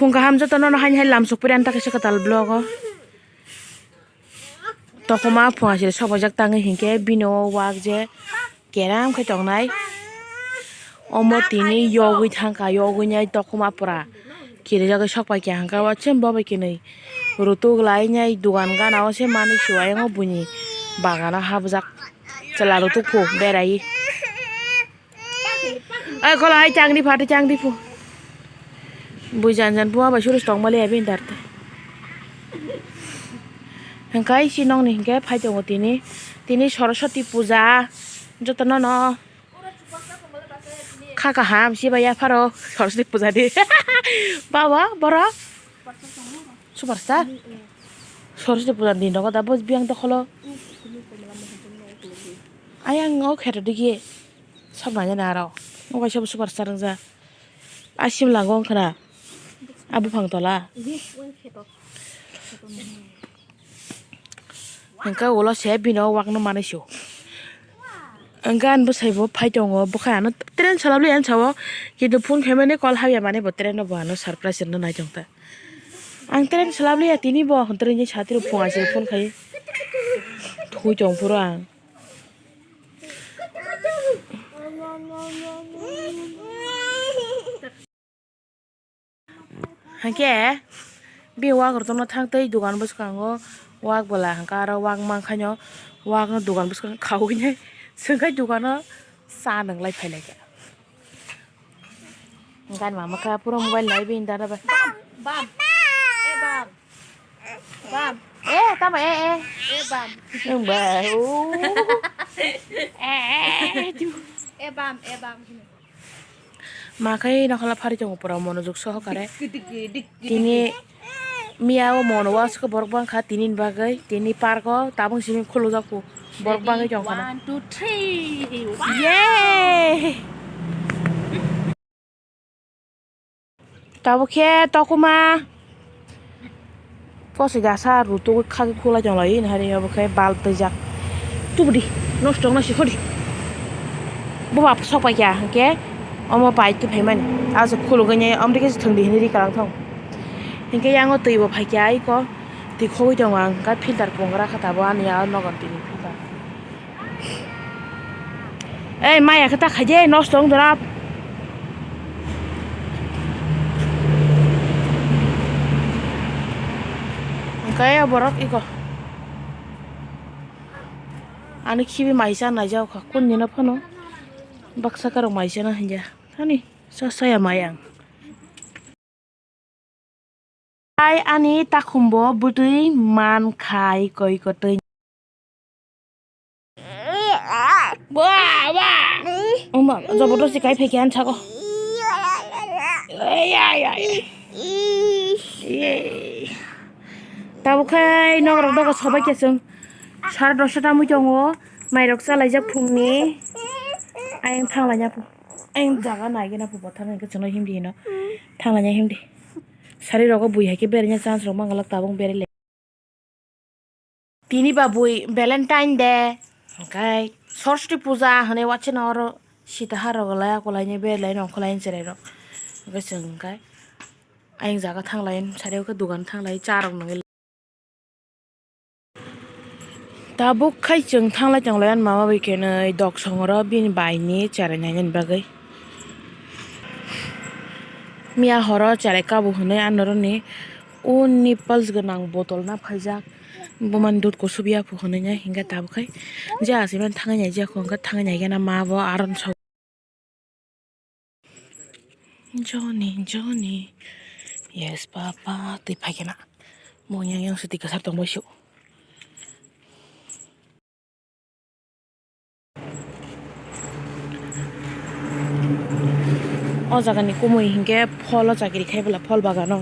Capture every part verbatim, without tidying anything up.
Phung kaham jotono no haini hai lamsok puri ani ta kaisa kwtal vlog o. Tokoma phung asile sobaijak tangwi hinkhe bini o wak je keram khe tongnai. Omo tini yogwi thangkha, yogwi nai tokoma pura kirijagwi sokpai kha hwnkhe o chwng bo bai kwnwi rutuk lai nai dogan gana o se manwi su ayang o buini bagano habjak chwla rutuk phu berai. Ai, khola, ai, changdi pha, tei changdi phu. Bui jan jan phu, abai suri tong mali, abini dar te. Hingkai si nong ni hingke phai tongo tini. Tini Saraswati puja. Joto no no. Kha kaham, si bai ya pharo. Saraswati puja di. Bawa, borok. Superstar. Saraswati puja din rogo da, bos biyang dokholo. Ayang o kheto digi. Sab naina na aro. O kaisa bo superstar wngja. A simla go wngkha na. A buphang tola. Hingke ulo se bini o wak no manui su. Hingke ani bwsai bo phai tongo. Bwkha ano train salabli ani sao. Kintu phone khaimani call habya mani bo train no bo ano surprise rwna nai tongta. Ang train salabli ya tini bo. Train ni satiro phone asai phone khai. Thui tong phuru ang. Hingke bini wak rok tongna thang tei dogan bwskango wak bwla hingke aro wak mankhaino wak no dogan bwskango khaui nai swngkhai dogano cha nwnglai phailaikha. Gani mama kha pura mobile nai bini dada bai. Bam, bam. Eh, bam. Bam. Eh, tamo eh, eh. Eh, bam. Nung ba, oh. Eh, eh, eh, tu. Eh, bam, eh, bam. Ma khai nokhola phari tongo pura monojok sohokare. Tini miya o mono wasko borok bangkha tini ni bagwi, tini park o tabuk simi khulujak borok bangwi tongkha na. One, two, three. Wow. Yay! Tabuk khe tokuma. Kosoi gasa rutugwi khagwi khulai tonglai, hari obo khe bulb twijak. Tubudi, nosto wngna sikhodi. Boba sok pai kha, hwnkhe omo pai twi phaimani. Ase khulugwi nai, omo digi se thwngdi hinwi ri kwrwng thung. Hwnkhe yango twi bo phai kha, iko twi khogwi tongo ang, hwnkhe filter pungra kha tabuk ani a nogo twi ni filter. Ei, maya khe ta khaide, nosto wng dora. Hwnkhe borok iko. Ani khibi maisa naijak kha, kun dino phano baksa karok maisa na hinja. Thani, sa saya mayang. Ai ani takhumbo bwtwi man khai koi kotwi. Wa, wa. Oma, jobotosti kai phai khe ani sako. Ai, ai, ai. Ye. Tabuk khai nok rok dogo sobai khe chwng sare dosta tamui tongo. Mai rok chalaijak phungni. Ayang thanglaina pho. Ayang jaga naigena pho bothar hwnkhe chwngno himdi hino. Thanglaina himdi. Sari rogo bui hai khe beraina chance rok mangalak tabuk berai le. Tini ba bui Valentine Day, hwnkhe Saraswati Puja hwnwi watsana oro sita ha rok lai akwlaini berlaino ongkhorlaini cherai rok. Hwnkhe chwng hwnkhe ayang jaga thanglai sari o khe dogan thanglai cha rok nungwi. Tabuk khai chwng thanglai tonglai ani mama bai khe nai dok songoro bini bai ni cherai nainani bagwi. Miya horo cherai kabuk hwnwi anoroni o nipples gwnang botol na phaijak. Bumani dud kusub ya phu hwnwi nai hinkhe tabuk khai je aswk mani thangwi nai jak hwnkhe thangwi nai khe na ma bo aron sa. Johnny, Johnny. Yes, papa. Twi phai khe na. Mo yang yang se twi kwchar tong bai se. O jaga ni kumui hinkhe pholo chakiri khai bwla phol bagano.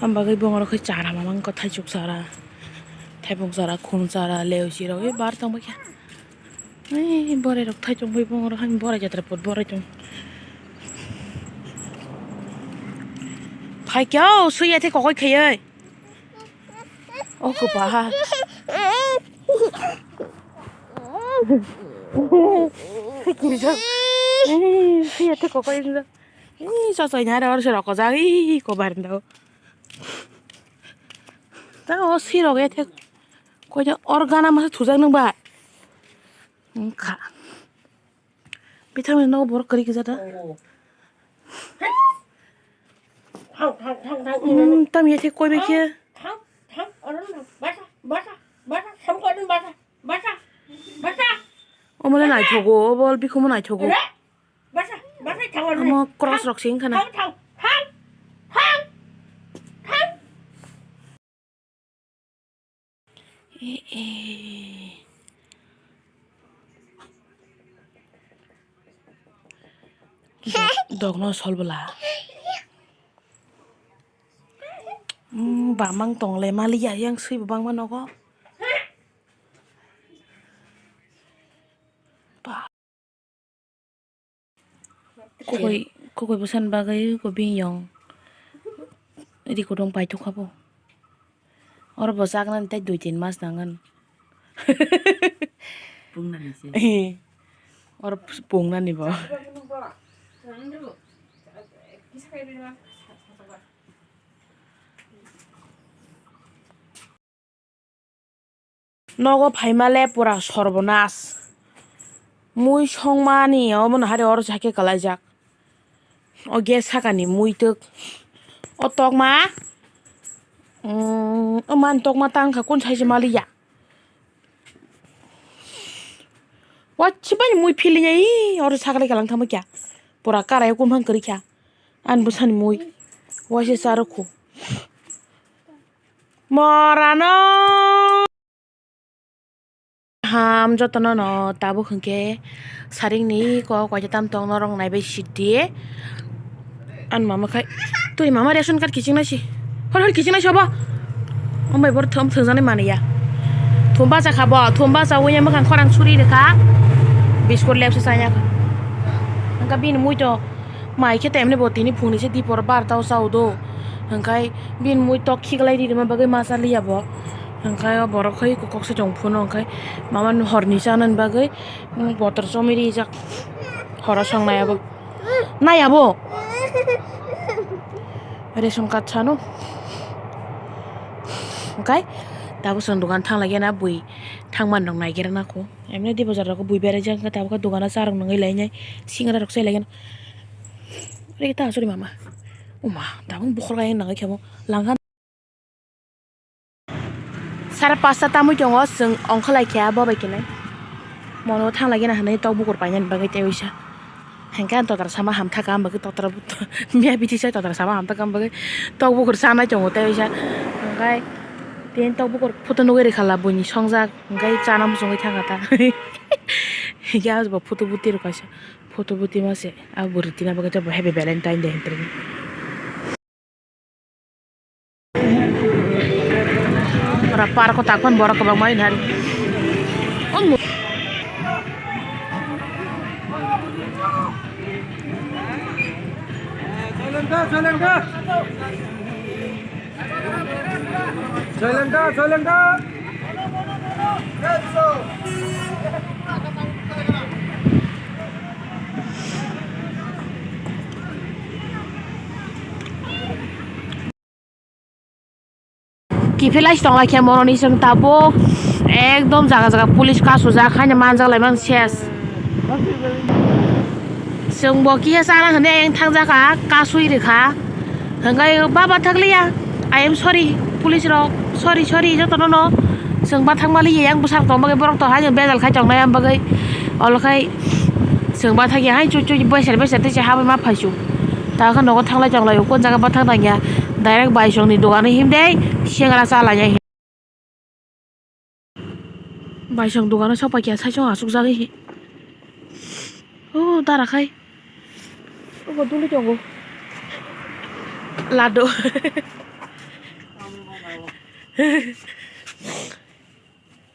Am bagwi bongoro khe chara mamang khe thaichuk chara, thaipung chara, khum chara, leusi rok bar tong bai khe. Ai, borai rok thai tong bai bongor han borai jatra pot borai tong. Phai kya o, suya the kokoi khayai. O ko ba. Kirja. Ai, suya the kokoi inda. Ih, chachai ni aro se rokojak, ih, kobar ni do. Ta o sirok ethe koiya organa masa thujak nung bai. Wngkha. Bithang ni nogo borok kwrwi kisa da. Thang, thang, thang, thang, thang. Hmm, tam ya thik koi bai khe. Thang, thang, oro no. Basa, basa, basa, samko din basa, basa, basa. Omo le naithogo, obo bikhumo naithogo. Re, basa, basa, thang, oro no. Omo cross rok se wngkha na. Thang, thang, thang, thang, thang. Eh, eh. Dok-, dokno sol bwla. Hmm, bamang tong le maliya yang swi bo bangma nogo. Ba. Kokoi, kokoi bwsani bagwi ko bini yong rikudong paithok kha bo. Oro bo chaknani tei dui tin mas nangan. Pungnani se. Oro pungnani bo. Nogo phaima le pura sorbonas. Mui songmani omono hari oro sakhe kalaijak. O gas sakani muitwk. O tokma. Mm, o man tokma tangkha kun saise maliya. Wachibai mui philiyai oro sakle kalang thangma kya. Pura karai kumhang kwrwi kha. An bwsani mui. Waise charwkhu. Morano. Ham jotono no tabuk hwnkhe saringni kok waisa tam tong norok naibai sidi. An mama khai twi mama ration card kiching nasi. Hor hor kiching nasi obo. Ombai bor thum thwngjaknai manliya. Thum bacha kha bo, thum bacha uya mwkhang khorang suri rwkha. Biskut lepsa chaya kha. Hwnkha bini mui to. Mai khe temni bo tini phungni se dipor barta o chao do. Hwnkhe bini mui tok khiklai ri rwma bagwi ma cha liya bo. Hwnkhe o borok khai kok se tong phano hwnkhe mama horni chanani bagwi botor chomwi rijak. Horo song nai abo. Nai abo. Ration card sano. Hwnkhe tabuk chwng dogan thang lai gana bui thang man rok nai gira nako. Emne di bazar rogo bui berai jak hwnkhe tabuk dogano cha rok nangwi lai nai singra rok se lai gana. Ore ta asuri mama. Uma, tabuk bukhor gai nangwi khemo langkha. Sare pasta tamwi tongo chwng ongkha lai khe abo bai khe nai. Mono thang lai gana hwnwi tok bukur painani bagwi tei uisa. Hwnkhe ang totra sama hamtha ka, ang bagwi totra miya bithi sai totra sama hamtha ka, ang bagwi tok bukur sanai tongo tei uisa. Hwnkhe tini tok bukur photo nugwi rikha la buini songjak. Hwnkhe chana muchungwi thangkha ta. Hwnkhe ah bo photo butwi rw kaisa. Photo butwi ma se ah bwrwi tina bagwi tei bo happy valentine day hinwi. Ora park o takmani borok kwbangma hinwi hari. Silent da, silent da. Silent da, silent da. Kiphilai tonglaikhe moroni chwng tabuk ekdom jaga jaga police kasujak haino manjak laimani ses. Chwng bo kisa chana hwnwi ayang thangjak kha, kasui rwkha. Hwnkhe baba thakliya, I am sorry, police rok, sorry, sorry, jotono no. Chwng bathang maliya yang bwsak tong bagwi borok to haino bejal khai tongnai am bagwi. Olo khai chwng bathakya hai chu chu beser beser tei se habwi ma phaisu. Ta khe nogo thanglai tonglai o, kon jaga bathang tangya. Direct baisongni dogano himde sengra cha lainai. Baisong dogano sok paikya, saichung achukjagwi hi. O dara khai. Obo duli tongo. Lado.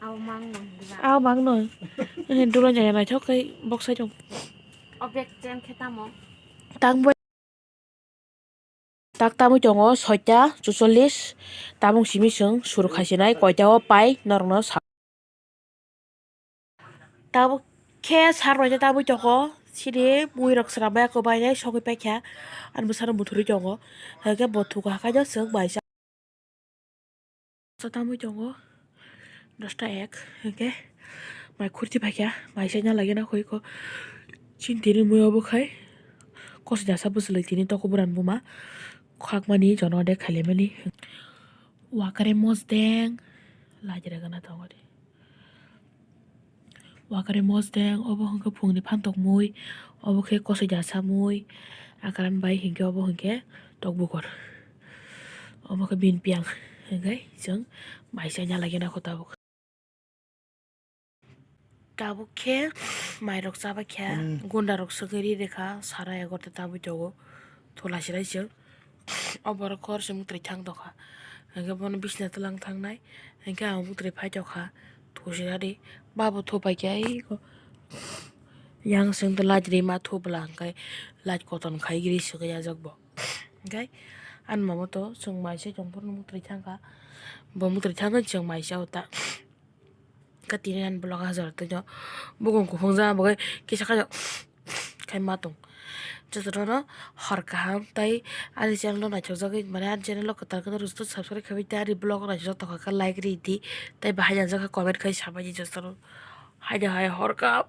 Aw mang no. Aw mang no. Dula jaya naithok khai boksai tong. O bag chain khe tamo. Tang bo. Tak tamwi tongo soita chuchollis, tabuk simi chwng suru khaisinai koita o pai norokno sa. Tabuk khe sar roita tabwi tongo Sini mui rok swnam bai ako bai nai sogwi paikha. Ani bwsano muthurwi tongo. Hwnkhe bo thuka hakai no chwng bai cha. Cha tamwi tongo. Dosta ek hwnkhe mai khurti paikha. Mai chaina lagina khuiko. Chini tini mui obo khai. Kos jasa bwswlwi tini toko bwran buma. Khakmani jono de khailaimani. Wakare mosdeng. Lajira gana tongo de. Wakare mosdeng, obo hwnkhe phungni phantok mui, obo khe kosoi jasa mui, akran bai hinkhe obo hinkhe tokbukor. Obo khe bini piyang hinkhe chwng mai chaina lagina kho tabuk. Tabuk khe mairok chabaikha, gunda rok swngwi ri rwkha, sara egorta tabuk tongo, thola sinai chwng. O borok hor se mwtai thang tokha. Hwnkhe bono bisna twlang thangnai. Hwnkhe ang mwtai phai tokha. Thusinani. Babo thupai khe aiko. Yang sengto light rima thubla hwnkhe light koton khai giri swkhe ajak bo. Hwnkhe ani mama to chwng mai se tongphuru mwtai thangkha. Bo mwtai thangkhe chwng mai se o ta. Khe tini ani vlog o hajar twi no bukung kuphung ja bagwi kisa khe khai ma tong. Jotono hor kaham tei ani channel no naithok jagwi mane ani channel o kwtal kwtal rwchapwi subscribe khaiwi tei ani vlog o naithok jagwi tongkha khe like ri di tei bahai nang jak khe comment khai samani jotono haino hai hor kaham.